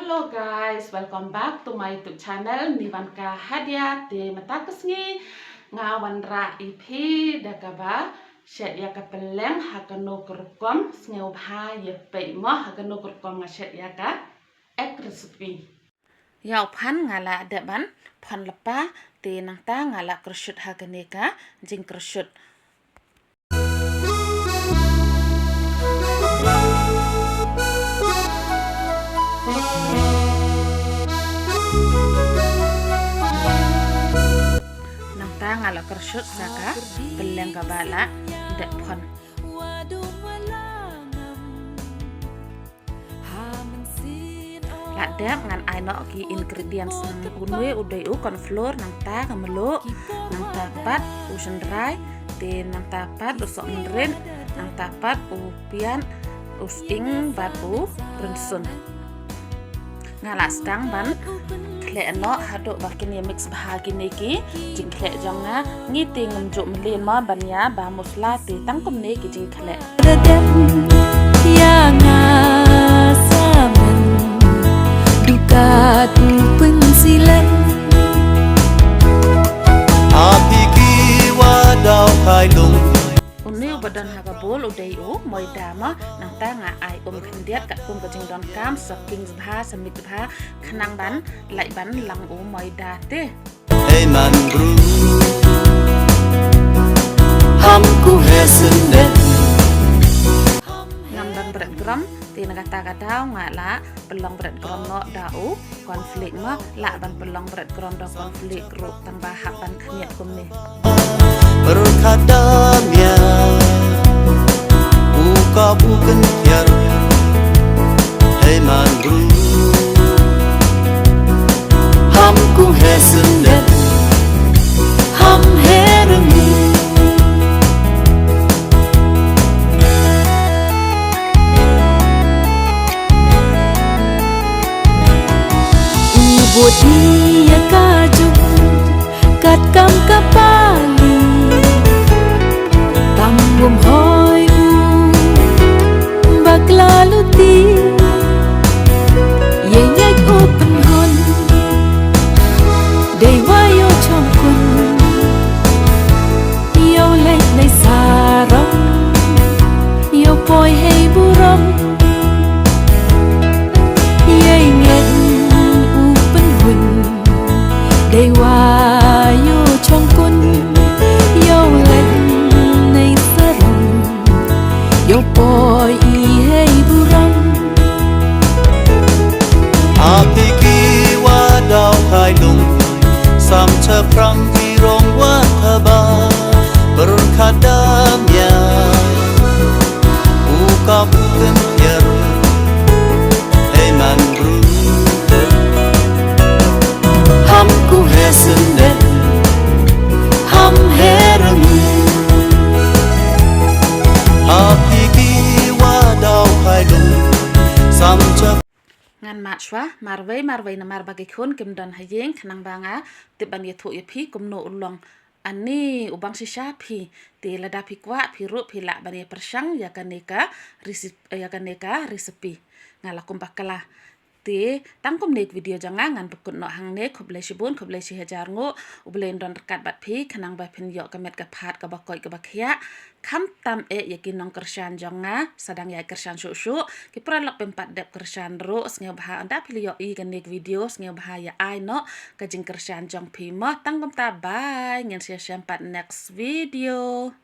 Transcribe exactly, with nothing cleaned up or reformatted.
Hello guys, welcome back to my YouTube channel. Ni wan ka Hadia. Te mynta ka sngi nga wanrah ïa phi da kaba shet ïa ka pylleng ha kano ka rukom. Sngewbha ïa peit mo ha kano ka rukom nga shet ïa ka egg recipe. Ïa u phan nga la dep ban phan lypa, te nangta nga la kyrshut ha kane ka jingkyrshut. Nangta nga la kyrshut sa ka pylleng kaba la dep phan. La dep ngan ai noh ki ingredients. Nang une u dei u corn flour, nangta ka mluh, nangta pat u shynrai, te nangta pat u sohmynrit, nangta pat u piat, u sying bad u rynsun. Nga la sdang ban khleh noh haduh ba kin ïa mix bha kine ki jingkhleh jong nga. Ngi te ngim ju mlien mo ban ïa ba masala, te tang kumne ki jingkhleh. Da dep ïa nga sa men dukat u pynsilen. Ha phi ki wa daw kai lung. Une uba don ha ka bowl u dei u moida mo, nangta nga ai um khyndiat katkum ka jingdonkam, sa kings bha, sa mix bha, khnang ban lait ban lang u moida te. Hey man bru, hamku heh syndet. Ngam don bread crumb, te na kata ka daw nga la pynlong bread crumb noh da u cornflake mo, lah ban pynlong bread crumb da u cornflake ruh tang ba hap ban khyndiat kumne. Pyrkhat da miat u kap u kyntiar. Hey man bru, hamku heh syndet, ham heh ryngu. U bud ïa ka juk katkam ka pali. Tam ngum hoi u bakla luti. Ïa ngeit u pynhun dei wa ïoh chong kun. Ïoh leit nei sarong, ïoh poi hei burom. Ïa ngeit u pynhun dei wa ïoh chong kun. Ïoh leit nei sarong, ïoh poi i hei burom. Ha phi ki wa daw kai lung, sam chapram ki rong wa thaba, pyrkhat da miat u kap u kyntiar. Hey man bru, hamku heh syndet, ham heh ryngu. Ha phi ki wa daw kai lung, sam chap Ngan mad shuwa marwei marwei namar ba ki khun kim don ha ïing, khnang ba nga tip ban ïathuh ïa phi kumno u long. Ani u bang shisha phi, te lada phi kwah phi ruh phi lah ban ïa pyrshang ïa kane ka recipe, ïa kane ka recipe. Nga la kum bakla. Te tang kumne ka video jong nga ngan pynkut noh hangne. Khublei shibun, khublei shihajar nguh. U Blei un don ryngkat bad phi khnang ba phin ïoh ka met ka phad kaba koit kaba khiah. Khamtam eh ïa ki nongkyrshan jong nga, sa dang ïai kyrshan shuh shuh. Ki paralok phim pat dep kyrshan ruh, sngewbha ynda phi la ïohi kane ka video, sngewbha ïa ai noh ka jingkyrshan jong phi mo. Tang kumta, bye, ngin sa ïashem pat next video.